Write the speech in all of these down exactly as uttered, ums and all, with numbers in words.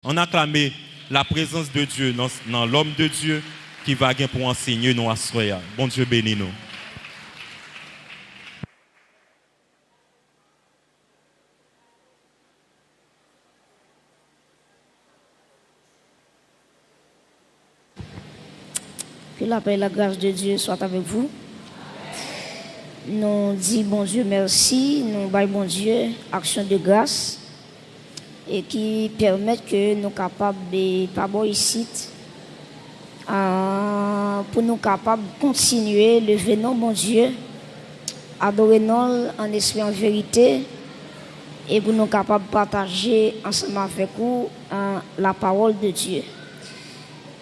Ann aklame la prezans de Dye nan, nan lòm de Dye ki va gen pou ansenye nou aswè a. Bondye beni nou. Que la paix et la grâce de Dieu soient avec vous. Nou di Bondye mèsi, nou bay Bondye aksyon de gras e ki pèmèt ke nou kapab e pa bò isit a, pou nou kapab kontinye leve non Bondye, adore non l an espri an verite e pou nou kapab pataje ansanm avèk ou a, la parole de Dieu.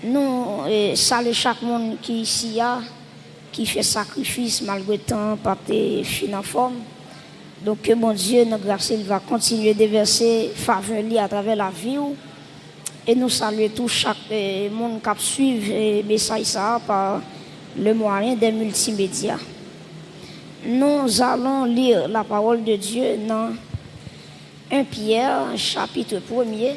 Nou e, salye chak moun ki isi a, ki fè sakrifis malgre tan pa te fin anfòm. Donk ke Bondye nan gras li va kontinye devèse favè li atravè lavi w. E nou salye tou chak e, moun k ap swiv e, mesaj sa a pa le mwayen dè miltimedya. Nous allons lire la parole de Dieu nan un Pierre chapitre premier.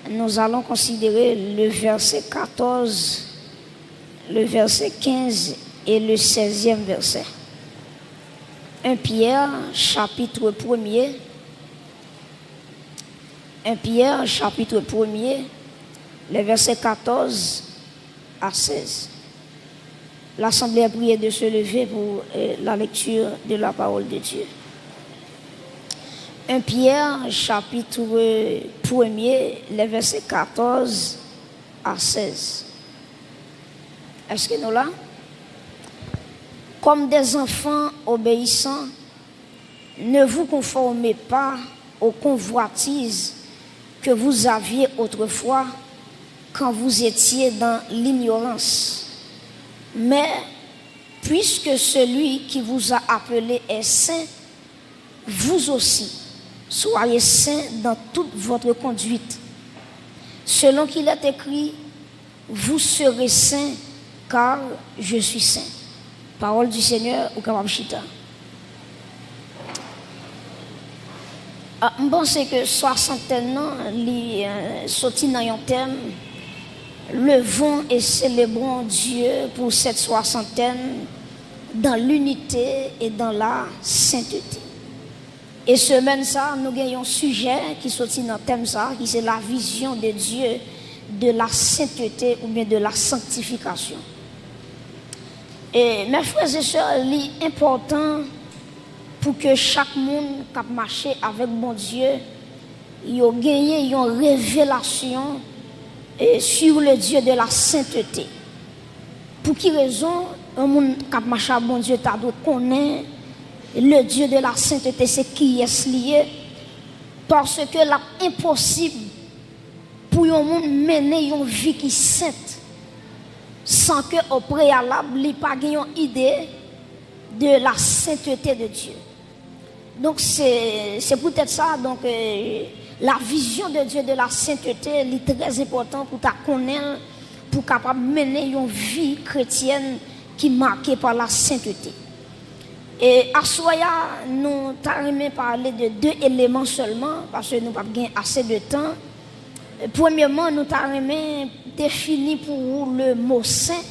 Nous allons considérer le verset quatorze, le verset quinze et le seizième verset. Un Pierre chapitre premier, un Pierre chapitre premier, les versets quatorze à seize. L'assemblée est priée de se lever pour euh, la lecture de la parole de Dieu. Un Pierre, chapitre premier, les versets quatorze à seize. Est-ce que nous là? Comme des enfants obéissants, ne vous conformez pas aux convoitises que vous aviez autrefois quand vous étiez dans l'ignorance. Mais puisque celui qui vous a appelé est saint, vous aussi, soyez saints dans toute votre conduite. Selon qu'il est écrit, vous serez saints, car je suis saint. Parole du Seigneur, ou kapab chita. Ah, m panse ke swasantèn nan, li euh, soti nan yon tèm, Levons et célébrons Dieu pour cette soixantaine dans l'unité et dans la sainteté. E semèn sa, nou gen yon sijè ki soti nan tèm sa, ki se la vision de Dieu de la sainteté oubyen de la sanctification. E mes frères et sœurs, li enpòtan pou ke chak moun k ap mache avèk Bondye, yo genyen yon revelasyon e, sur le Dieu de la sainteté. Pou ki rezon yon moun k ap mache ak Bondye ta dwe konnen le Dieu de la sainteté se kiyès li ye? Paske l ap enposib pou yon moun mennen yon vi ki sent san ke o preyalab li pa gen yon ide de la sainteté de Dieu. Donk se se poutèt sa donk euh, la vision de Dieu de la sainteté li trè enpòtan pou ta konnen l pou kapab mennen yon vi kretyèn ki make pa la sainteté. E aswè a nou ta renmen pale de de eleman sèlman paske nou p ap gen ase de tan. Premyèman nou ta renmen defini pou ou le mo sen.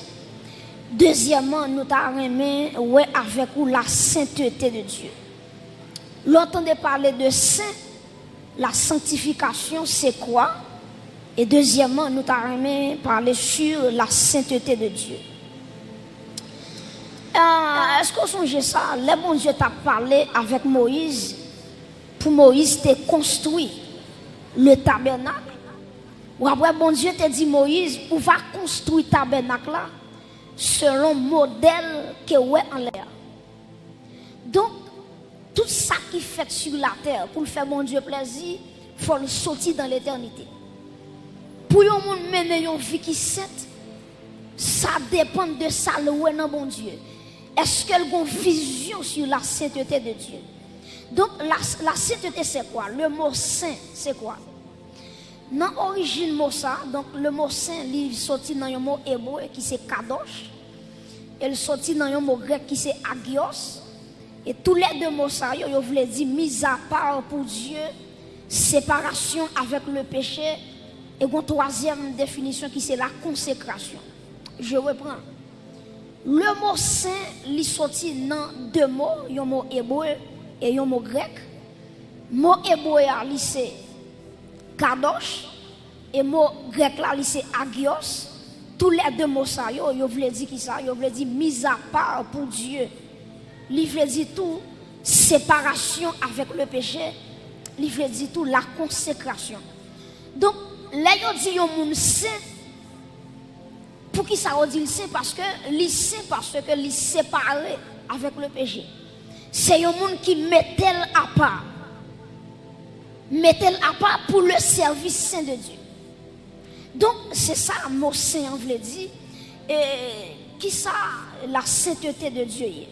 Dezyèmman nou ta renmen wè avèk ou la sainteté de Dieu. Lè w tande pale de sen, la sanctification se kwa? E dezyèmman nou ta renmen pale sur la sainteté de Dieu. Èske w sonje sa? Lè Bondye t ap pale avèk Moyiz pou Moyiz te konstwi le tabènak, w ap wè Bondye te di Moyiz ou va konstwi tabènak la selon modèl ke w wè anlè a. Donk, tout sa ki fèt sou latè pou l fè Bondye plèzi, fò l soti dan letènite. Pou yon moun mennen yon vi ki sent, sa depann de sa l wè nan Bondye. Èske l gon vizyon sou la sainteté de Dieu? Donk, la, la sainteté se kwa? Le mo sen se kwa? Nan orijin mo sa, donk le mo sen li soti nan yon mo ebre ki se kadosh, e l soti nan yon mo grèk ki se agios, e toulède mo sa yo, yo vle di mizapa pou Dye, Separasyon avèk le peche, e gon twazyèm definisyon ki se la konsekrasyon. Je reprends. Le mo sen, li soti nan de mo, yon mo ebre e yon mo grèk. Mo ebre a, li se kadosh, e mo grèk la, li se agios. Tou lè de mo sa yo, yo vle di ki sa? Yo vle di mise à part pour Dieu. Li vle di tou separasyon avèk le peche. Li vle di tou la konsekrasyon. Donk, lè yo di yon moun sen, poukisa yo di l sen? Paske li sen, paske li separe avèk le peche. Se yon moun ki mete l apa. Mete l apa pou le sèvis sen de Dye. Donk, se sa mo sen an vle di. E kisa la sentete de Dye ye?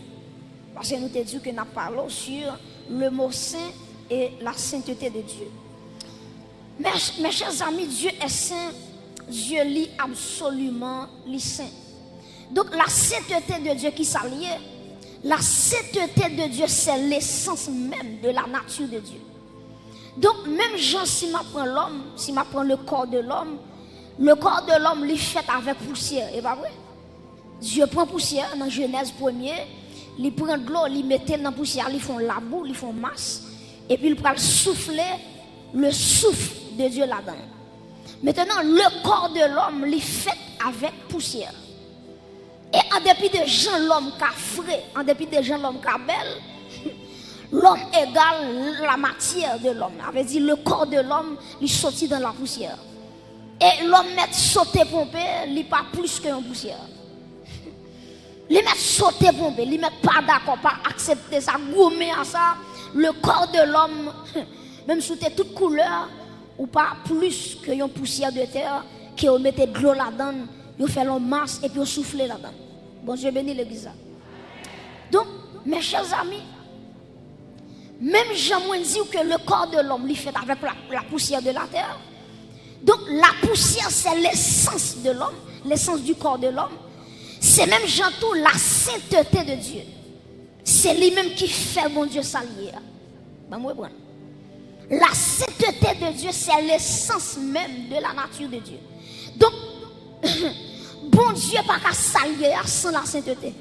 Paske nou te di ke n ap pale sur le mot saint et la sainteté de Dieu. Mes, mes chers amis, Dieu est saint. Dye li absoliman li sen. Donk, la sainteté de Dieu, kisa l ye? La sainteté de Dieu, c'est l'essence même de la nature de Dieu. Donk, menm jan si m ap pran lòm, si m ap pran le corps de l'homme, le corps de l'homme, li fèt avèk pousyè, e pa vre? Dye pran pousyè nan Jenèz premye, li pran dlo, li mete l nan pousyè, li fè yon labou, li fè yon mas, epi l pral soufle le souffle de Dieu ladan l. Maintenant, le corps de l'homme, li fèt avèk pousyè. E an depi de jan lòm ka fre, an depi de jan lòm ka bèl, lòm egal la matière de l'homme. Sa vle di, le corps de l'homme, li soti dans la poussière. E lòm mèt sote ponpe, li pa plis ke yon pousyè. Li mèt sote ponpe, li mèt pa dakò, pa aksepte sa, goumen a sa, le corps de l'homme, menm si w te tout koulè, ou pa plis ke yon pousyè de tè, ke yo mete dlo ladan l, yo fè l yon mas, epi yo soufle ladan l. Bondye beni legliz la. Donk, mes chers amis, menm jan mwen di w ke le corps de l'homme, li fèt avèk la, la poussière de la terre. Donk, la poussière, c'est l'essence de l'homme, l'essence du corps de l'homme. Se menm jan tou la sainteté de Dieu. Se li menm ki fè Bondye sa l ye a. Ban m reprann. La sainteté de Dieu, c'est l'essence même de la nature de Dieu. Donk, Bondye pa ka sa l ye a san la sainteté.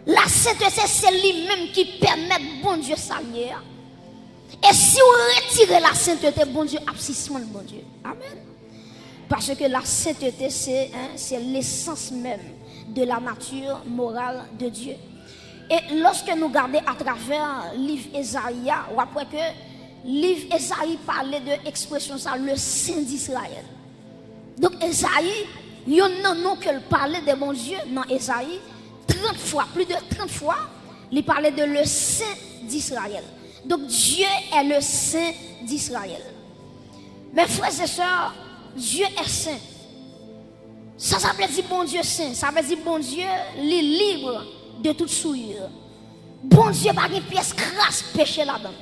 La sainteté, se li menm ki pèmèt Bondye sa l ye a. E si w retire la sainteté, Bondye ap sispann Bondye. Amen. Parce que la sainteté, c'est, hein, c'est l'essence même de la nature morale de Dieu. E lòske nou gade atravè liv Ezayi a, w ap wè ke liv Ezayi pale de ekspresyon sa, le Saint d'Israël. Donk, Ezayi, youn nan non ke l pale de Bondye nan Ezayi, trant fwa, plis de trant fwa, li pale de le Saint d'Israël. Donk, Dieu est le Saint d'Israël. Mes frères et sœurs, Dieu est saint. Sa, sa vle di Bondye sen. Sa vle di Bondye, li lib de tout souillure. Bondye pa gen pyès kras peche ladan l.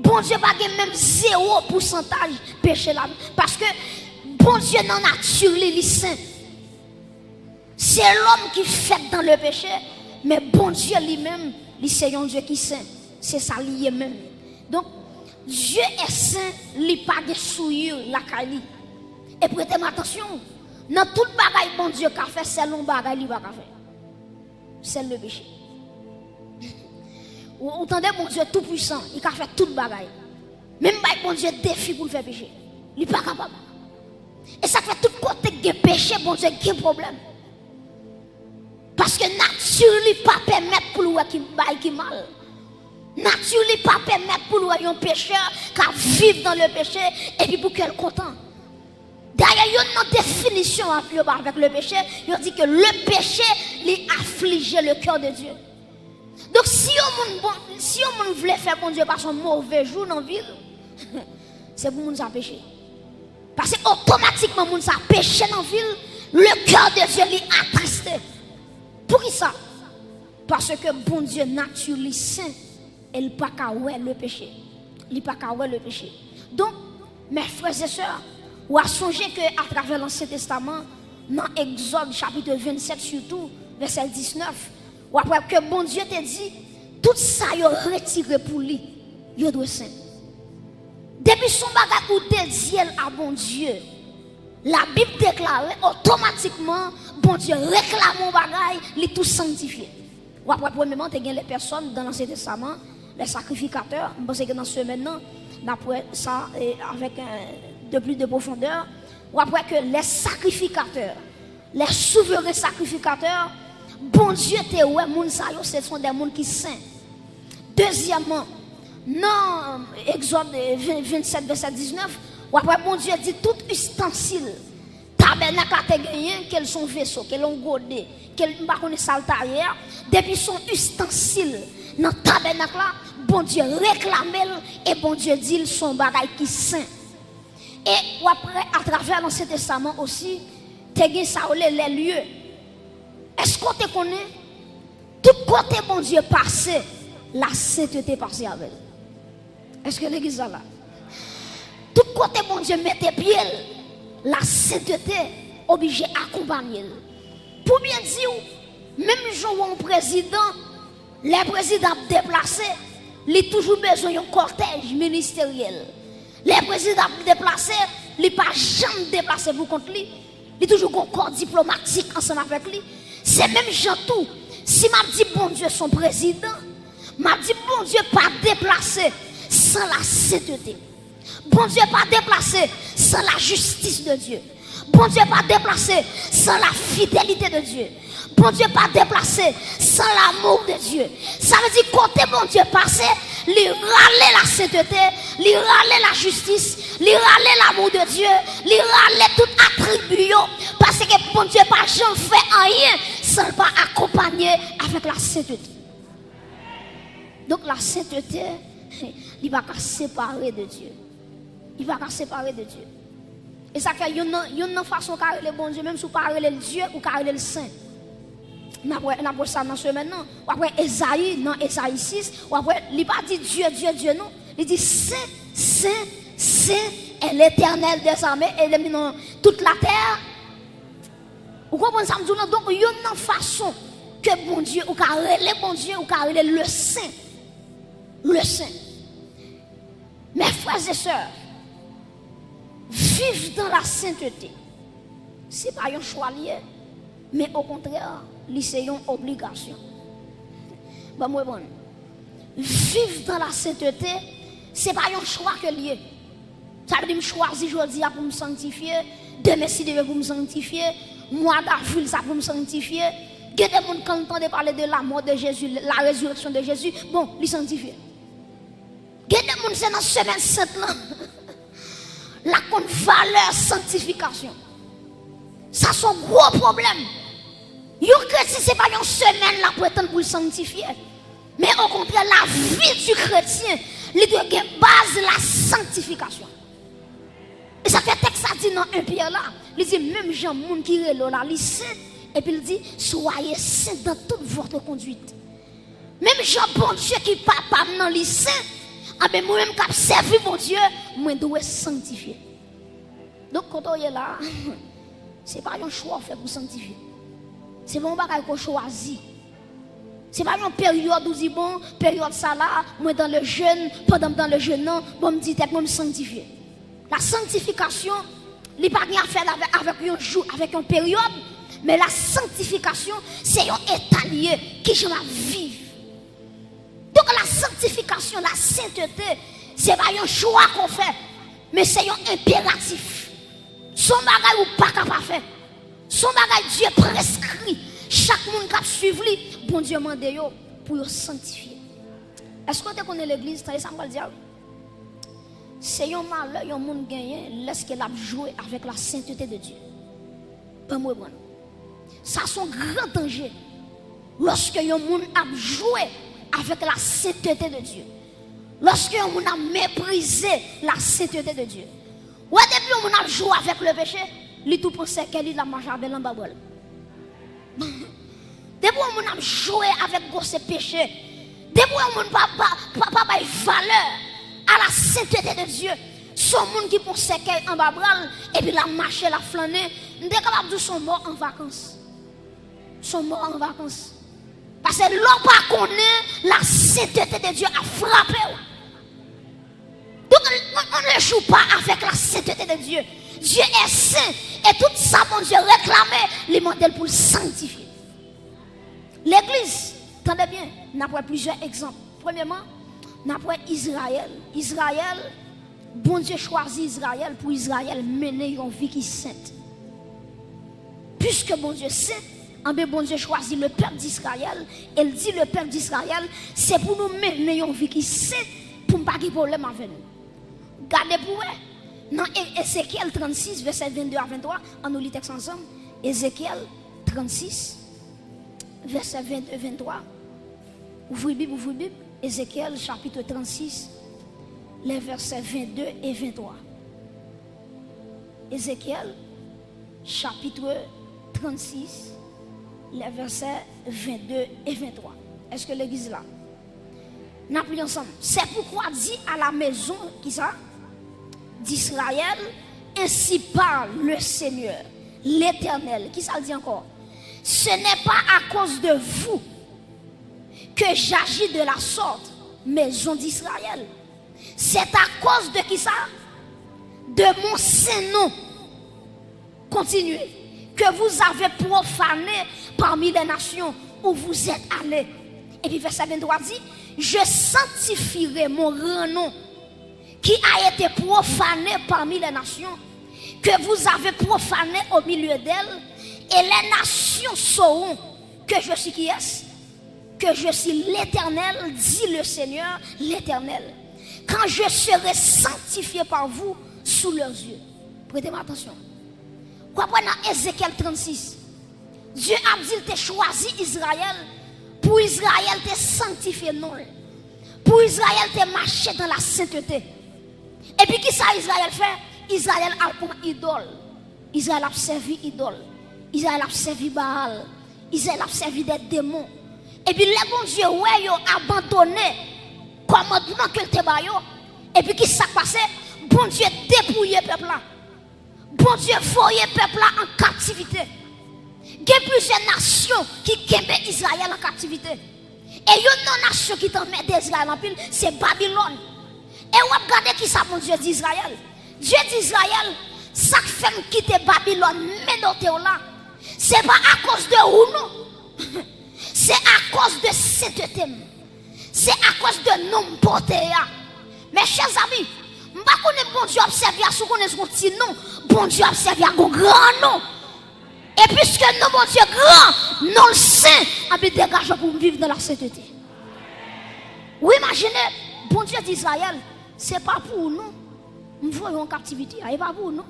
Bondye pa gen menm zewo pousantaj peche ladan l. Paske Bondye nan nati li, li sen. Se lòm ki fèt dans le péché, men Bondye li menm, li se yon Dye ki sen. Se sa li ye menm. Donk, Dye est saint, li pa gen souillure lakay li. E prete m atansyon, nan tout bagay Bondye ka fè, sèl yon bagay li pa ka fè. Sèl le péché. Ou, ou tande Bondye tou pwisan, li ka fè tout bagay. Men m bay Bondye defi pou l fè peche. Li pa kapab. E sa k fè tout kote k gen peche, Bondye gen pwoblèm. Paske nati li pa pèmèt pou l wè ki bay ki mal. Nati li pa pèmèt pou l wè yon pechè ka viv dans le péché epi pou kè l kontan. Dayè, youn nan definisyon yo ba avèk le péché, yo di ke le péché, li aflije le cœur de Dieu. Donk, si yon moun bon, si yon moun vle fè Bondye pase yon move jou nan vi l, se pou moun sa peche. Paske otomatikman moun sa peche nan vi l, le cœur de Dieu li atriste. Poukisa? Paske Bondye nati li sen e l pa ka wè le péché. Li pa ka wè le péché. Donk, mes frères et sœurs, w a sonje ke atravè Lansyen Testaman, nan Egzòd chapit vennsèt sitou, vèsè diznèf, w ap wè ke Bondye te di, tout sa yo retire pou li, yo dwe sen. Depi se yon bagay ou dedye l a Bondye, Labib deklare otomatikman Bondye reklame yon bagay, li tou sanktifye. W ap wè, premyèman, te gen les personnes dans l'Ancien Testament, les sacrificateurs. M panse ke nan semèn nan, n ap wè sa, e, avec, euh, de plus de profondeur. W ap wè ke les sacrificateurs, les souverains sacrificateurs, Bondye te wè moun sa yo, se sont des moun ki sen. Dezyèmman, nan Egzòd, eh, ven-, vennsèt, vèsè diznèf, w ap wè Bondye di tout istansil tabènak la te genyen, ke l se yon veso, ke l yon gode, ke l, m pa konnen sa l ta ye a, depi se yon istansil nan tabènak la, Bondye reklame l e Bondye di l se yon bagay ki sen. E w ap wè atravè Ansyen Testaman osi, te gen sa yo rele les lieux. Èske w te konnen tout kote Bondye pase, lasentete pase avè l? Èske legliz la la? Tout kote Bondye mete pye l, lasentete oblije akonpanye l. Pou byen di w, menm jan w wè yon prezidan, lè prezidan ap deplase, li toujou bezwen yon kòtèj ministeryèl. Lè prezidan ap deplase, li pa janm deplase pou kont li. Li toujou gon kò diplomatik ansanm avèk li. Se menm jan tou, si m ap di Bondye se yon prezidan, m ap di Bondye pa deplase san lasentete. Bondye pa deplase san lajistis de Dye. Bondye pa deplase san lafidelite de Dye. Bondye pa deplase san l'amour de Dieu. Sa vle di kote Bondye pase, li rale lasentete, li rale lajistis, li rale l'amour de Dieu, li rale tout atribi yo, paske Bondye pa janm fè anyen san l pa akonpanye avèk lasentete. Donk lasentete, li pa ka separe de Dye. Li pa ka separe de Dye. E sa k fè youn nan, youn nan fason w ka rele Bondye, menm si w pa rele l Dye, ou ka rele l Sen. N ap wè, n ap wè sa nan semèn nan. W ap wè Ezayi, nan Ezayi sis, w ap wè, li pa di Dye, Dye, Dye, non. Li di Sen, Sen, Sen est l'Éternel des armées, e li di non, toute la terre. Ou konprann sa m di w lan? Donk, youn nan fason ke Bondye, ou ka rele Bondye, ou ka rele le Sen. Le Sen. Mes frères et sœurs, viv dans la sainteté, se pa yon chwa li ye, men okontrè, li se yon obligasyon. Ban m reprann. Viv dans la sainteté, se pa yon chwa ke l ye. Sa vle di m chwazi jodi a pou m sanktifye, demen si Dye vle pou m sanktifye, mwa davril sa pou m sanktifye. Gen de moun kan l tande pale de la mort de Jésus, la résurrection de Jésus, bon, li sanktifye. Gen de moun se nan semèn sent lan l ap konn valè sanktifikasyon. Sa se yon gwo pwoblèm. Yon kretyen se pa yon semèn l ap pretann pou l sanktifye. Men okontrè, lavi di kretyen, li dwe gen baz la sanktifikasyon. E sa fè tèks la di nan en Pyè la, li di menm jan moun ki rele w la, li sen, epi l di, soyez saints dans toute votre conduite. Menm jan Bondye ki papa m nan li sen, anben mwen menm k ap sèvi Bondye, mwen dwe sanktifye. Donk, kote w ye la a, se pa yon chwa w fè pou w sanktifye. Se pa yon bagay ke w chwazi. Se pa yon peryòd ou di, bon, peryòd sa la, mwen dans le jeûne, pandan m dans le jeûne nan, bon, m di tèt mwen, m sanktifye. La sanktifikasyon, li pa gen afè avè, avèk yon jou, avèk yon peryòd, men la sanktifikasyon, se yon eta li ye, kijan m ap viv. Donk, la sanktifikasyon, la sentete, se pa yon chwa ke w fè, men se yon enperatif. Se yon bagay ou pa ka pa fè. Se yon bagay Dye preskri. Chak moun k ap swiv li, Bondye mande yo pou yo sanktifye. Èske w te konnen legliz, tande sa m pral di a wi. Se yon malè yon moun genyen lèske l ap jwe avèk la sentete de Dye. Ban m reprann. Sa se yon gran danje. Lòske yon moun ap jwe avèk la sentete de Dye. Lòske yon moun ap meprize la sentete de Dye. Wè, depi yon moun ap jwe avèk le peche, li tou pran sèkèy li, l ap mache avè l anba bra l. Depi yon moun ap jwe avèk gwosè peche, depi yon moun pa, pa, pa, pa bay valè a la sentete de Dye, se yon moun ki pran sèkèy anba bra l, epi l ap mache, l ap flannen, m te kapab di w se yon mò an vakans. Se yon mò an vakans. Paske lè w pa konnen, la sentete de Dye ap frape w. Donk, mwen, On ne joue pas avec la sainteté de Dieu. Dieu est saint. E tout sa Bondye reklame, li mande l pou l sanktifye. Legliz, tande byen, n ap wè plizyè egzanp. Premyèman, n ap wè Izrayèl. Izrayèl, Bondye chwazi Izrayèl pou Izrayèl mennen yon vi ki sent. Piske Bondye sen, anben Bondye chwazi le pèp d'Izrayèl, e l di le pèp d'Izrayèl, se pou nou mennen yon vi ki sen pou m pa gen pwoblèm avè nou. Gade pou wè, nan E- Ezekyèl trannsis, vèsè vennde a venntwa, ann nou li tèks ansanm. Ezekyèl trannsis, vèsè vennde, venntwa. Ouvri Bib, ouvri Bib. Ezekyèl chapit trannsis, lè vèsè vennde e venntwa. Ezekyèl chapit trannsis, lè vèsè vennde e venntwa. Èske legliz la? N ap li ansanm. C'est pourquoi dis à la maison, kisa? D'Israël, ainsi parle le Seigneur, l'Éternel. Kisa l di ankò? Ce n'est pas à cause de vous que j'agis de la sorte, maison d'Israël. C'est à cause de kisa? De mon saint nom. Continuez. Que vous avez profané parmi les nations où vous êtes allés. Epi vèsè venntwa di, je sanctifierai mon grand nom qui a été profané parmi les nations, que vous avez profané au milieu d'elles, et les nations sauront que je suis qui est? Que je suis l'Éternel, dit le Seigneur, l'Éternel, quand je serai sanctifié par vous sous leurs yeux. Prete m atansyon. W ap wè nan Ezekyèl trannsis, Dye ap di l te chwazi Izrayèl pou Izrayèl te sanktifye non l, pou Izrayèl te mache dans la sainteté. Epi kisa Izrayèl fè? Izrayèl al pran idòl. Izrayèl ap sèvi idòl. Izrayèl ap sèvi Baal. Izrayèl ap sèvi de demon. Epi lè Bondye wè yo abandone kòmandman ke l te ba yo, epi ki sa k pase? Bondye depouye pèp la. Bondye voye pèp la an kaptivite. Gen plizyè nasyon ki kenbe Izrayèl an kaptivite. E youn nan nasyon ki t anmède Izrayèl anpil, se Babilòn. E w ap gade kisa Bondye di Izrayèl. Dye di Izrayèl, sa k fè m kite Babilòn menote w la, se pa akoz de ou non. Se akoz de sentete m. Se akoz de non m pote a. Mes chers amis, m pa konnen Bondye w ap sèvi a, si w konnen se yon ti non, Bondye w ap sèvi a gon gran non. E piske non Bondye gran, non l sen, anben degaje w pou m viv nan la sentete. Ou imajine, Bondye di Izrayèl, se pa pou ou non. M voye w an kaptivite a, e pa pou ou non.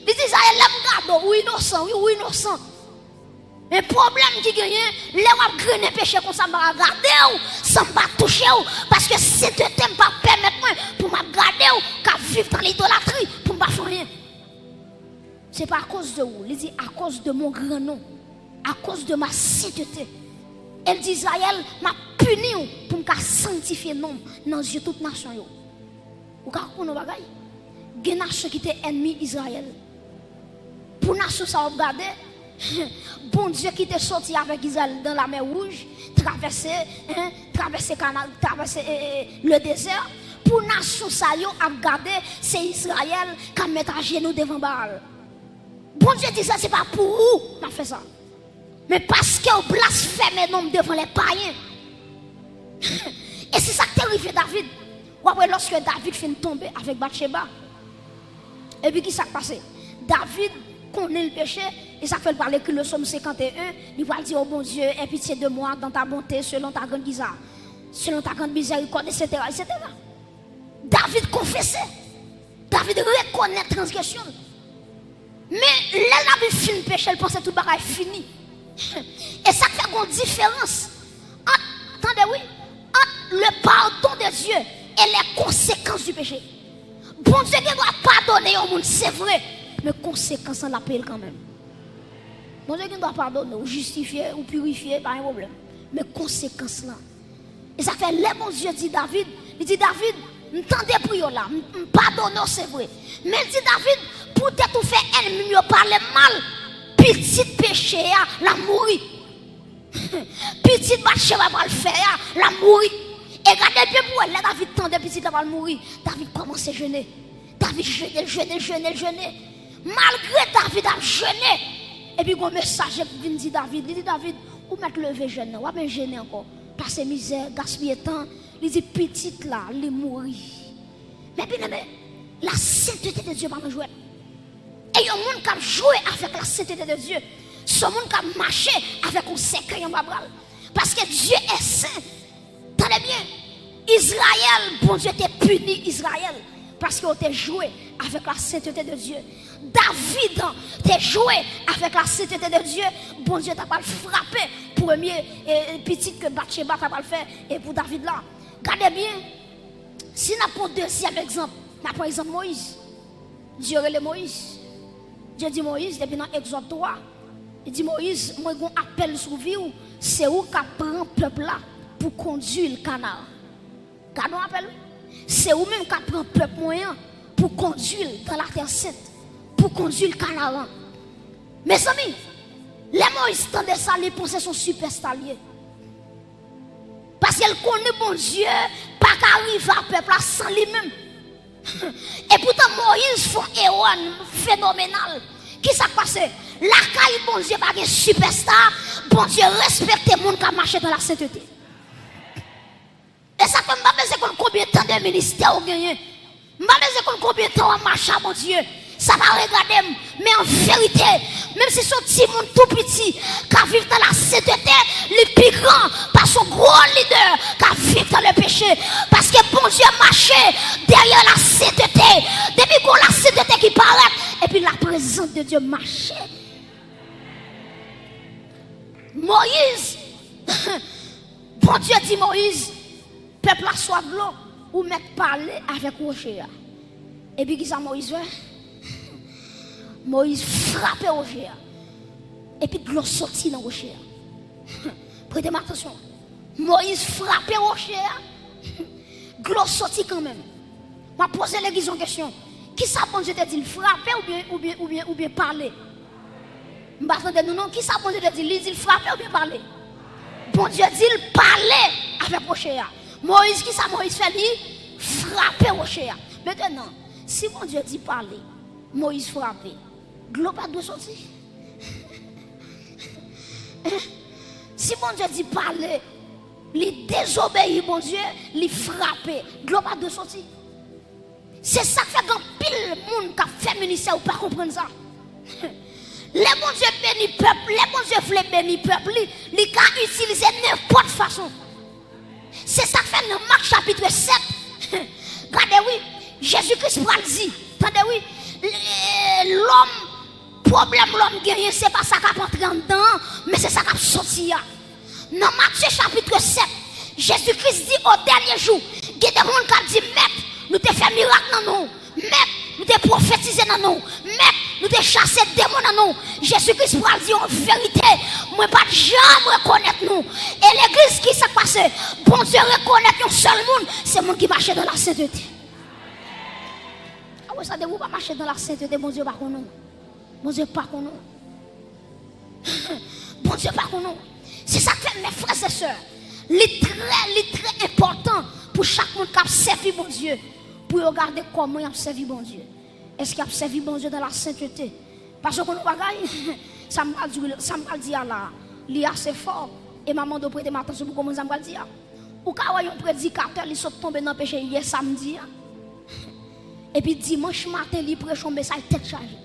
Li di Izrayèl, lè m gade w, ou inosan, wi, ou inosan. Men pwoblèm ki genyen, lè w ap grennen peche konsa, m pa ka gade w san m pa touche w, paske sentete m pa pèmèt mwen pou m ap gade w k ap viv nan lidolatri pou m pa fè anyen. Se pa akoz de ou, li di akoz de mon gran non, akoz de ma sentete. E l di Izrayèl, m ap pini w pou m ka sanktifye non m nan zye tout nasyon yo. Ou ka konprann yon bagay? Gen nasyon ki te ènmi Izrayèl. Pou nasyon sa w ap gade, Bondye ki te soti avèk Izrayèl nan Lamè Wouj, travèse, en, travèse kanal, travèse, e, e, le dezè, pou nasyon sa yo ap gade, se Izrayèl k ap met ajenou devan Baal. Bondye di sa, se pa pou ou m ap fè sa. Men paske w blasfeme non m devan lè payen. E se sa k te rive David. W ap wè lòske David fin tonbe avèk Batcheba. Epi ki sa k pase? David konnen l peche, e sa k fè l pral ekri le sòm senkant e en, li pral di, O Bondye, aie pitié de moi dans ta bonté, selon ta grande kisa, selon ta grande miséricorde, et cetera, et cetera. David konfese. David rekonèt transgresyon l. Men lè David fin peche, l panse tout bagay fini. E sa k fè gon diferans ant, tande wi, ant le pardon de Dieu et les conséquences du péché. Bondye gen dwa padone yon moun, se vre, men konsekans lan l ap peye l kanmenm. Bondye gen dwa padone w, jistifye, ou pirifye, pa gen pwoblèm. Men konsekans lan. E sa fè lè Bondye di David, li di, David, m tande priyè w la, m, m padone w, se vre. Men l di David, poutèt ou fè ènmi m yo pale m mal, pitit peche a, l ap mouri. Pitit Batcheba pral fè a, l ap mouri. E gade byen pou wè, lè David tande pitit la pral mouri, David kòmanse jene. David jene, l jene, l jene, l jene. Malgre David ap jene, epi gon mesaj vin di David, li di David, ou mèt leve jèn nan, w ap jene ankò. Pase mizè, gaspiye tan, li di pitit la, li mouri. Men byeneme, la sentete de Dye pa nan jwèt. E yon moun k ap jwe avèk la sentete de Dye, se yon moun k ap mache avèk yon sèkèy anba bra l. Paske Dye è sen. Tande byen, Izrayèl, Bondye te pini Izrayèl paske yo te jwe avèk la sentete de Dye. David te jwe avèk la sentete de Dye, Bondye ta pral frape premye e, pitit ke Batcheba ta pral fè e pou David la. Gade byen, si n ap pran dezyèm egzanp, n ap pran egzanp Moyiz. Dye rele Moyiz. Dye di Moyiz, depi nan Egzòd twa, li di Moyiz, mwen gon apèl sou vi w, se ou k ap pran pèp la pou kondui l Kanaran. Gade yon apèl, wi. Se ou menm k ap pran pèp mwen an pou kondui l dans la terre sainte, pou kondui l Kanaran. Mezanmi, lè Moyiz tande sa, li panse se yon sipèsta l ye. Paske l konnen Bondye pa ka rive a pèp la san li menm. Epoutan, Moyiz fè yon erè fenomenal. Kisa k pase? Lakay Bondye pa gen sipèsta, Bondye respekte moun k ap mache dans la sainteté. E sa fè m pa bezwen konn konbyen tan de ministè ou genyen. M pa bezwen konn konbyen tan w ap mache a Bondye. Sa pa regade m. Men an verite, menm si se yon timoun tou piti k ap viv dans la sainteté, li pi gran pase yon gwo lidè k ap viv dans le péché. Paske Bondye mache dèyè la sainteté. Depi gon la sainteté ki parèt, epi la prezans de Dye mache. Moyiz, Bondye di Moyiz, pèp la swaf dlo, ou mèt pale avèk woche a. Epi kisa Moyiz fè? Moyiz frape woche a. Epi dlo soti nan woche a. Prete m atansyon. Moyiz frape woche a. Dlo soti kanmenm. M ap poze legliz yon kesyon. Kisa Bondye te di l, frape oubyen, oubyen, oubyen, oubyen pale? M pa tande nou non. Kisa Bondye te di l? Li di l frape oubyen pale? Bondye di l pale avèk woche a. Moyiz, kisa Moyiz fè? Li frape woche a. Mentenan, si Bondye di pale, Moyiz frape, dlo pa dwe soti? Si Bondye di pale, li dezobeyi Bondye, li frape, dlo pa dwe soti? Se sa k fè gen anpil moun k ap fè ministè, ou pa konprann sa. Lè Bondye beni pèp, lè Bondye vle beni pèp li, li ka itilize nenpòt fason. Se sa k fè nan Mak chapit sèt, gade wi, Jezi Kris pral di, tande wi, lòm, pwoblèm lòm genyen, se pa sa k ap antre anndan an, men se sa k ap soti a. Nan Matye chapit sèt, Jezi Kris di, o dènye jou, gen de moun k ap di, mèt, nou te fè mirak nan non w. Mèt, nou te pwofetize nan non w. Mèt, nou te chase demon nan non w. Jezi Kris pral di yon verite, mwen pa t janm rekonèt nou. E legliz, kisa k pase? Bondye rekonèt yon sèl moun, se moun ki mache dans la sainteté. A wè sa, depi w pa mache dans la sainteté, Bondye pa konnen w. Bondye pa konnen w. Bondye pa konnen w. Se sa k fè, mes frères et sœurs, li trè, li trè enpòtan pou chak moun k ap sèvi Bondye, pou yo gade kòman y ap sèvi Bondye. Èske y ap sèvi Bondye dans la sainteté? Paske w konn yon bagay, sa m pral di, sa m pral di a la, li ase fò, e m ap mande w prete m atansyon pou w konprann sa m pral di a. Ou ka wè yon predikatè, li sot tonbe nan peche yè samdi a, epi dimanch maten, li preche yon mesaj tèt chaje.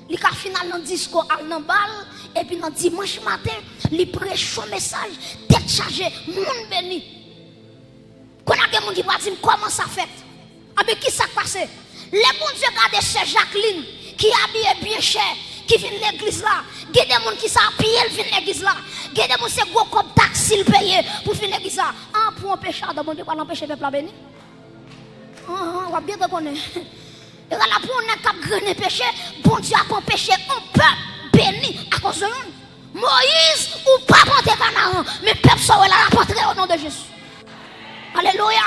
Li ka fin al nan disko, al nan bal, epi nan dimanch maten, li preche yon mesaj tèt chaje, moun beni. Kounye a gen moun ki pral di m, kòman sa fèt? Anben, kisa k pase? Lè Bondye gade sè Jacqueline, ki abiye byen chè, ki vin legliz la, gen de moun ki se a pye l vin legliz la, gen de moun se gwo kòb taksi l peye pou vin legliz la. An, pou anpeche adan, Bondye pral anpeche pèp la beni? An, an, w ap byen konnen. E la pou yon nèg k ap grennen peche, Bondye ap anpeche yon pèp beni akoz de youn. Moyiz, ou p ap antre Kanaran, men pèp sa w wè la, l ap antre o non de Jezi. Alelouya.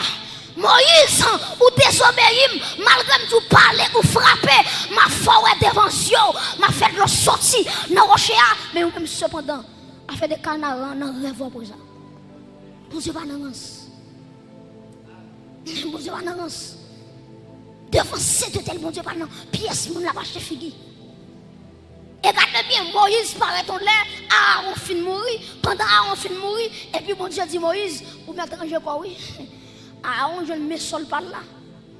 Moyiz, ou dezobeyi m, malgre m di w pale, ou frape, m ap fè w wè devan zye w, m ap fè dlo soti nan woche a, men ou menm sepandan, afè de Kanaran nan rèv w ap wè sa. Bondye pa nan rans. Bondye pa nan rans. Devan sentete l, Bondye pa nan pyès moun l ap achte figi. E gade byen, Moyiz parèt yon lè, Aawon fin mouri. Pandan Aawon fin mouri, epi Bondye di Moyiz, ou mèt ranje kò w wi. Aawon jwenn men sòl pa l la.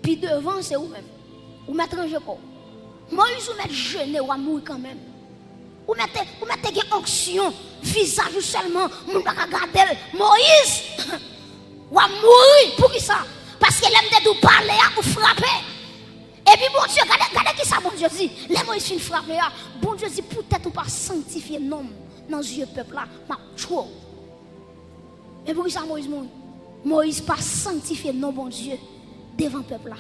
Pi devan, se ou menm. Ou mèt ranje kò w. Moyiz, ou mèt jene, w a mouri kanmenm. Ou mèt, ou mèt te gen onksyon, vizaj ou sèlman, moun pa ka gade l. Moyiz, w a mouri. Poukisa? Paske lè m te di w pale a, ou frape. Epi Bondye, gade, gade kisa Bondye di. Lè Moyiz fin frape a, Bondye di, poutèt ou pa sanktifye non m nan zye pèp la, m ap tchwe w. Men poukisa Moyiz mouri? Moyiz pa sanktifye non Bondye devan pèp la.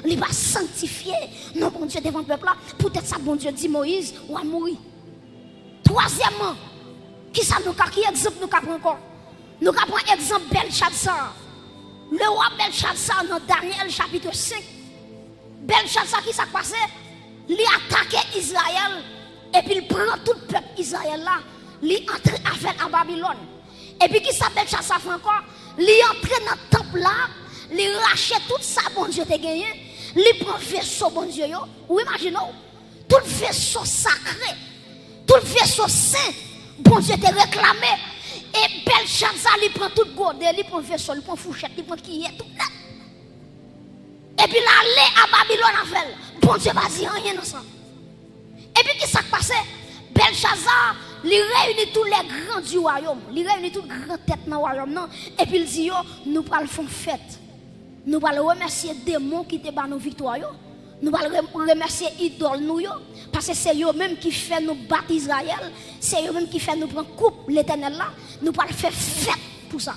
Li pa sanktifye non Bondye devan pèp la. Poutèt sa Bondye di Moyiz, w a mouri. Twazyèmman, kisa nou ka, ki egzanp nou ka pran ankò? Nou ka pran egzanp Bèlchadza. Lewa Bèlchadza nan Danyèl chapit senk. Bèlchadza, kisa k pase? Li atake Izrayèl, epi l pran tout pèp Izrayèl la, li antre avè l a Babilòn. Epi kisa Bèlchadza fè ankò? Li antre nan tanp la, li rache tout sa Bondye te genyen, li pran veso Bondye yo. Ou imajine w, tout veso sakre, tout veso sen, Bondye te reklame. E Bèlchadza, li pran tout gode, li pran veso, li pran fouchèt, li pran kiyè, tout nèt. Epi l ale a Babilòn avè l. Bondye pa di anyen nan sa. Epi kisa k pase? Bèlchadza, li reyini tous les grands du royaume. Li reyini tout gran tèt nan wayòm nan. Epi l di yo, nou pral fè yon fèt. Nou pral remèsye demon ki te ba nou viktwa yo. Nou pral re-, remèsye idòl nou yo. Paske se yo menm ki fè nou bat Izrayèl. Se yo menm ki fè nou pran koup Letènèl la. Nou pral fè fèt pou sa.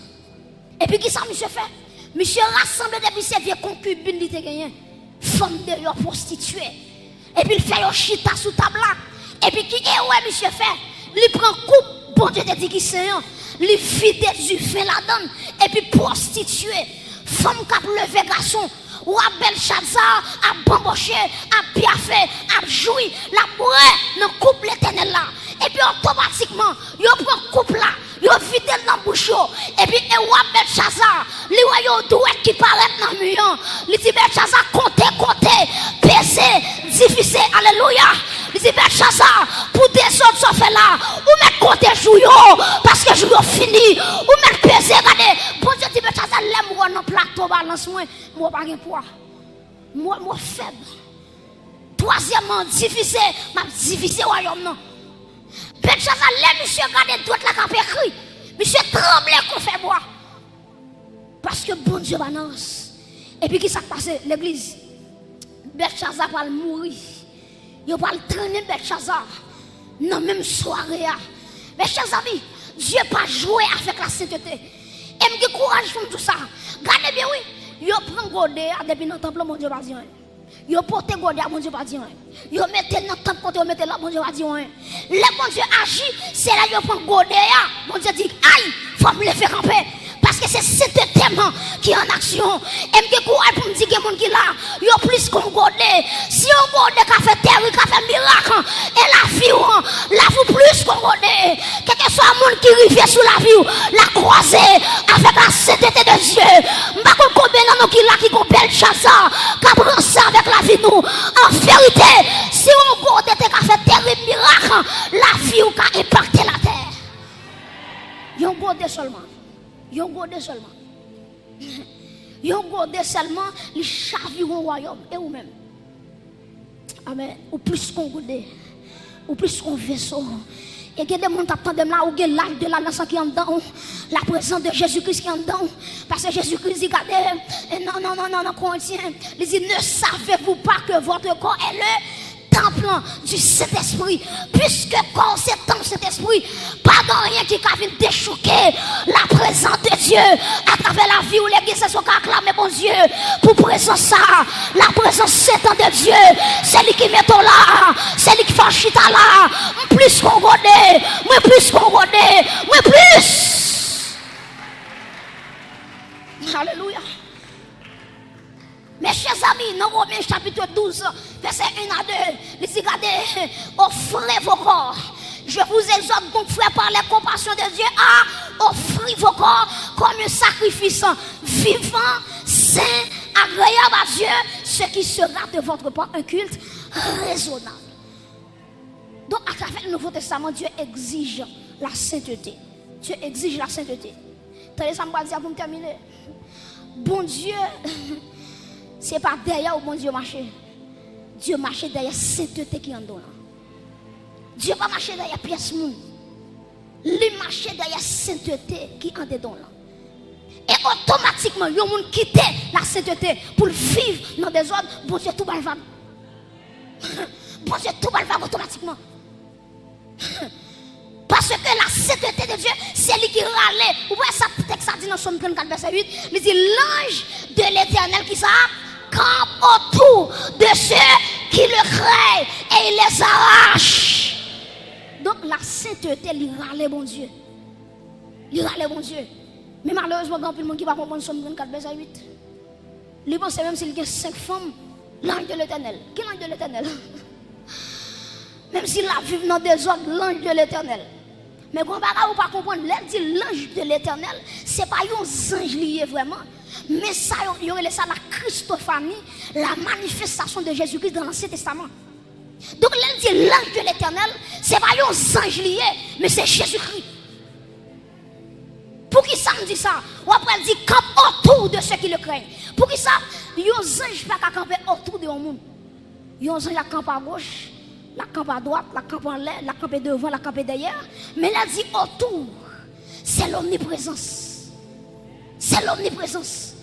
Epi kisa misye fè? Misye rasanble depi se vye konkibin li te genyen. Fanm deyò, pwostitye. Epi l fè yo chita sou tab la. Epi ki erè misye fè? Li pran koup Bondye te di ki sen an. Li vide diven ladan l. Epi pwostitye, fanm k ap leve gason, wa Bèlchadza ap banboche, ap pyafe, ap jwi, l ap bwè nan koup Letènèl la. Epi otomatikman, yo pran koup la, yo vide l nan bouch yo. Epi e wa Bèlchadza, li wè yon dwèt ki parèt nan mi an. Li di Bèlchadza, konte, konte, peze, divise. Alelouya. Li di Bèlchadza, pou dezòd sa w fè la, ou mèt konte jou yo, paske jou yo fini. Ou mèt peze, gade. Bondye di Bèlchadza, lè m wè w nan plato balans mwen, m wè w pa gen pwa. M wè, m wè w fèb. Twazyèmman, divize, m ap divize wayòm nan. Bèlchadza, lè misye gade dwèt la k ap ekri, misye tranble kon fèbwa. Paske Bondye pa nan rans. Epi kisa k pase, legliz? Bèlchadza pral mouri. Yo pral trennen Bèlchadza nan menm sware a. Men chè zanmi, Dye pa jwe avèk la sentete. E m gen kouraj pou m di w sa. Gade byen wi, yo pran gode a depi nan tanp lan, Bondye pa di anyen. Yo pote gode a, Bondye pa di anyen. Yo mete l nan tanp kote yo mete l la, Bondye pa di anyen. Lè Bondye aji, se lè yo pran gode a, Bondye di, ay, fò m leve kanpe. Paske se sentete m ki an aksyon. E m gen kouraj pou m di gen moun ki la, yo plis ke yon gode. Si yon gode ka fè tèri, ka fè mirak, e lavi w, lavi w plis ke yon gode. Kèlkeswa moun ki rive sou lavi w, l a kwaze avèk la sentete de Dye. M pa konn konbyen nan nou ki la ki gon Bèlchadza k ap ranse avèk lavi nou. An verite, si yon gode te ka fè tèrib mirak, lavi w ka enpakte latè. Yon gode sèlman. Yon gode sèlman. Yon gode sèlman, li chavire yon wayòm. E ou menm? Amèn. Ou plis ke yon gode. Ou plis ke yon veso. E gen de moun k ap tande m la, ou gen l'âge de la nation ki anndan w. La présence de Jésus-Christ ki anndan w. Paske Jezi Kris di, gade, e nan, nan, nan, nan, nan Korentyen, li di, ne savez-vous pas que votre corps est le temple du Saint-Esprit? Piske kò w se tanp Sentespri, pa gen anyen ki ka vin dechouke la prezans de Dye atravè lavi w. Legliz, èske w ka aklame Bondye pou prezans sa a? La prezans sent de Dye, se li ki mete w la, se li ki fè w chita la. M plis ke yon gode, mwen plis ke yon gode, mwen plis. Alelouya. Mes chers amis, nan Women chapit douz, vèsè en a de, li di, gade, offrez vos corps Je vous exhorte donc, frères, par les compassions de Dieu, à offrir vos corps comme un sacrifice vivant, saint, agréable à Dieu, ce qui sera de votre part un culte raisonnable. Donk, atravè le Nouveau Testament, Dieu exige la sainteté. Dieu exige la sainteté. Tande sa m pral di a pou m tèmine. Bondye, se pa dèyè w Bondye mache. Dye mache dèyè sentete ki anndan w lan. Dye pa mache dèyè pyès moun. Li mache dèyè sentete ki andedan w lan. E otomatikman, yon moun kite lasentete pou l viv nan dezòd, Bondye tou ba l vag. Bondye tou ba l vag otomatikman. Paske la sainteté de Dieu, se li ki rale. Ou wè sa tèks la di nan Sòm trannkat, vèsè uit, li di, l'ange de l'Éternel, ki sa? Campe autour de ceux qui le craignent et il les arrache. Donk, la sainteté, li rale Bondye. Li rale Bondye. Men malerezman, gen anpil moun ki pa konprann Sòm trannkat, vèsè uit. Li panse menm si l gen senk fanm, l'ange de l'Éternel. Ki l'ange de l'Éternel? Menm si l ap viv nan dezòd, l'ange de l'Éternel. Men gon bagay ou pa konprann, lè l di l'ange de l'Éternel, se pa yon zanj li ye vrèman. Men sa yo, yo rele sa la Christophanie, la manifestation de Jésus-Christ dans l'Ancien Testament. Donk, lè l di l'ange de l'Éternel, se pa yon zanj li ye, men se Jezikri. Poukisa m di sa? W ap wè l di, campe autour de ceux qui le craignent. Poukisa yon zanj pa ka kanpe otou de yon moun? Yon zanj ap kanpe agoch, l ap kanpe adwat, l ap kanpe anlè, l ap kanpe devan, l ap kanpe dèyè. Men lè l di autour, se l'omniprésence. Se l'omniprésence.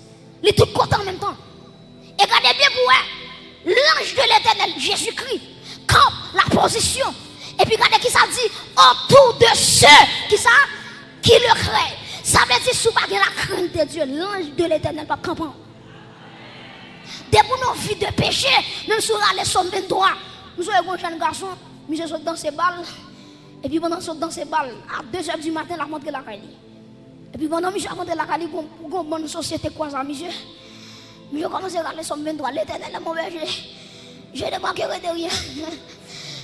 Li tout kote an menm tan. E gade byen pou wè, l'ange de l'Éternel, Jezikri, kanpe la pozisyon. Epi gade kisa l di, autour de ceux, kisa? Qui le craignent. Sa vle di, si w pa gen la crainte de Dieu, l'ange de l'Éternel p ap kanpe w. Depi w nan vi de peche, menm si w rale Sòm venntwa, m sonje gon jèn gason, misye sot danse bal, epi pandan l sot danse bal, a de zè di maten, l ap rantre lakay li. Epi pandan misye ap rantre lakay li, gon, gon bann sosyete kwaze a misye. Misye kòmanse rale Sòm venntwa, L'Éternel est mon berger, je ne manquerai de rien.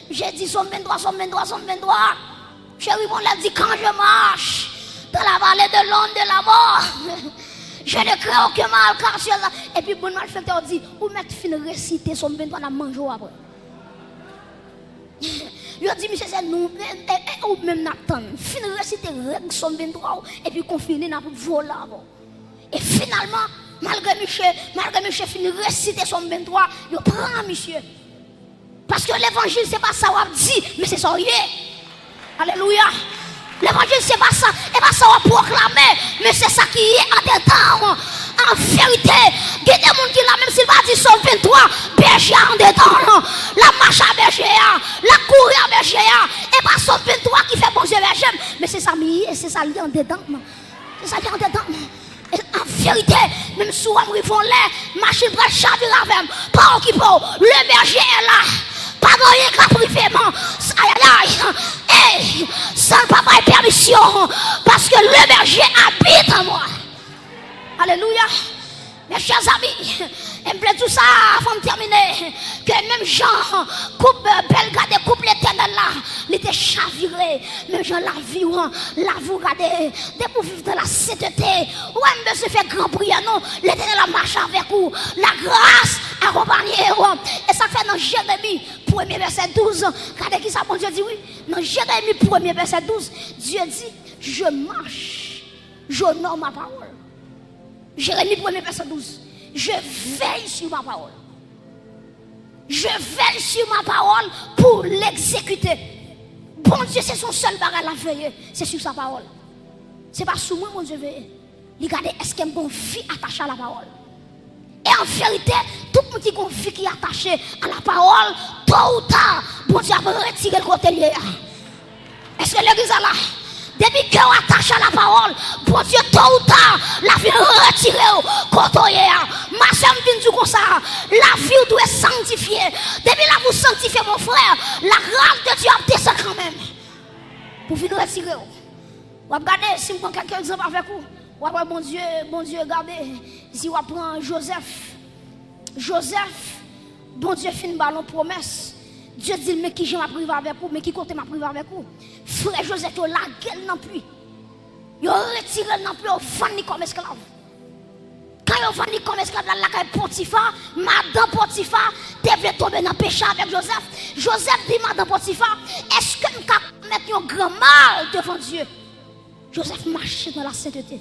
Misye di Sòm venntwa, Sòm venntwa, Sòm venntwa. Cheri, bon, lè di, quand je marche dans la vallée de l'ombre de la mort, je ne crains aucun mal, car tu es là. Epi bann malfektè yo di, ou mèt fin resite Sòm venntwa, n ap manje w apre. Yo di misye se nou, e, e, e ou menm n ap tann. Fin resite règ Sòm venntwa w, epi konfini, n ap vole avè w. E finalman, malgre misye, malgre misye fin resite Sòm venntwa, yo pran misye. Paske levanjil se pa sa w ap di, men se sa w ye. Alelouya. Levanjil se pa sa, e pa sa w ap pwoklame, men se sa ki ye andedan w. An verite, gen de moun ki la, menm si l pa di Sòm venntwa, bèje a andedan l. L ap mache a bèje a, l ap kouri a bèje a. E pa Sòm venntwa ki fè Bondye bèje m, men se sa m ye, se sa l ye andedan m. Se sa ki andedan m. E an verite, menm si w wè m rive yon lè, machin pral chavire avè m. Pa okipe w. Le berger est là. Pa gen anyen k ap rive m. Ayayay. Ey, san l pa bay pèmisyon. Paske le berger habite en moi. Alelouya. Mes chers amis, e m vle di w sa avan m tèmine, ke menm jan koup, bèl gade koup Letènèl la, li te chavire, menm jan lavi w, lavi w gade, depi w viv nan lasentete, ou pa menm bezwen fè gran priyè non, Letènèl ap mache avèk ou, lagras akonpanye w. E sa k fè nan Jeremi, premye vèsè douz, gade kisa Bondye di wi, nan Jeremi premye vèsè douz, Dye di, je marche, j'honore ma parole. Jeremi premye vèsè douz. Je veille sur ma parole. Je veille sur ma parole pour l'exécuter. Bondye, se son sèl bagay l ap veye, se sou sa pawòl. Se pa sou mwen Bondye veye. Li gade èske m gon vi atache a la pawòl. E an verite, tout moun ki gon vi ki atache a la pawòl, to ou ta, Bondye ap retire l kote l ye a. Èske legliz la la? Depi kè w atache a la pawòl, Bondye, to ou ta, l ap vin retire w kote w ye a. Ma sè, m vin di w konsa, lavi w dwe sanktifye. Depi lavi w sanktifye, mon frè, la gras de Dye ap desann kanmenm pou vin retire w. W ap gade, si m pran kèk egzanp avèk ou, w ap wè Bondye, Bondye gade, si w ap pran Jozèf. Jozèf, Bondye fin ba l yon pwomès. Dye di l, men kijan m ap rive avèk ou, men ki kote m ap rive avèk ou. Frè Jozèf yo lage l nan pwi. Yo retire l nan pwi, yo vann li kòm esklav. Kan yo vann li kòm esklav, l al lakay Potifa, madan Potifa te vle tonbe nan peche avèk Jozèf. Jozèf di madan Potifa, èske m ka komèt yon gran mal devan Dye? Jozèf mache nan lasentete.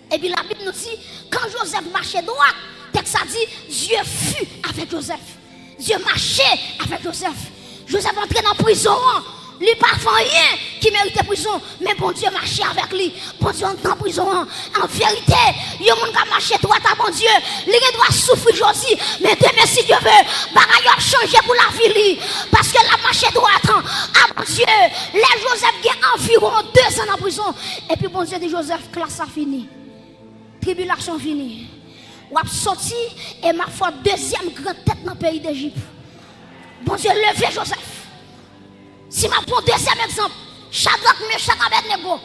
Epi Labib nou di, kan Jozèf mache dwat, tèks la di, Dye fut avec Joseph. Dye mache avèk Jozèf. Jozèf antre nan prizon an. Li pa fè anyen ki merite prizon, men Bondye mache avèk li. Bondye anndan prizon an. An verite, yon moun k ap mache dwat a Bondye, li gen dwa soufri jodi, men demen, si Dye ve, bagay yo ap chanje pou lavi li. Paske l ap mache dwat a Bondye. Lè Jozèf gen anviwon dezan nan prizon, epi Bondye di Jozèf, klas la fini. Tribilasyon fini. W ap soti e m ap fè w dezyèm gran tèt nan peyi Dejip. Bondye leve Jozèf. Si m ap pran dezyèm egzanp, Chadrak, Mechak, Abèdnego,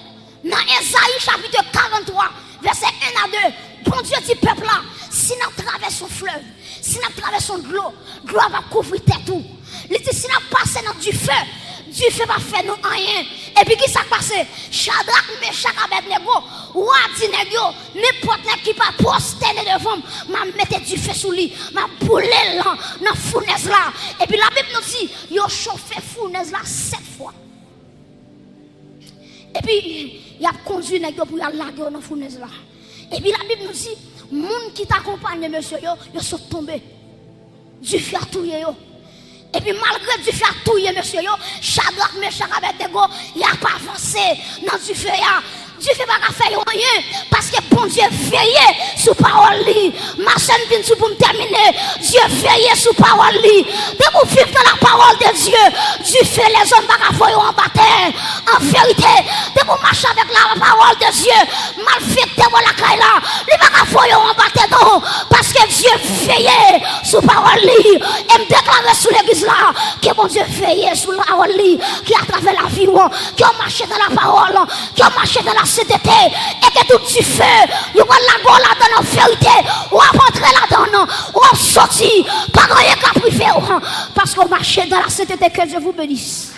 nan Ezayi chapit karanntwa, vèsè en a de, Bondye di pèp la, si n ap travèse yon flèv, si n ap travèse yon dlo, dlo a p ap kouvri tèt ou. Li di, si n ap pase nan dife, dife p ap fè nou anyen. Epi ki sa k pase? Chadrak, Mechak, Abèdnego, wa di nèg yo, nenpòt nèg ki pa pwostène devan m, m ap mete dife sou li, m ap boule l nan, nan founèz la. Epi Labib nou di, yo chofe founèz la sèt fwa. Epi, y ap kondui nèg yo pou y al lage yo nan founèz la. Epi Labib nou di, moun ki t akonpanye mesye yo, yo sot tonbe. Dife a touye yo. Epi malgre dife a touye mesye yo, Chadrak, Mechak, Abèdnego, y ap avanse nan dife a. Dife pa ka fè yo anyen, paske Bondye veye sou pawòl li. Mache m vin sou pou m tèmine. Dye veye sou pawòl li. Depi w viv nan lapawòl de Dye, dife lèzòm pa ka voye w anba tè. An verite, depi w mache avèk lapawòl de Dye, malfektè bò lakay la, li pa ka voye w anba tè non, paske Dye veye sou pawòl li. E m deklare sou legliz la, ke Bondye veye sou pawòl li, ke atravè lavi w, ke w mache nan lapawòl, ke w mache nan lasentete, e ke tout dife yo pral lage w ladan l an verite, w ap antre ladan l, w ap soti, pa gen anyen k ap rive w, paske w mache nan lasentete. Que Dieu vous bénisse.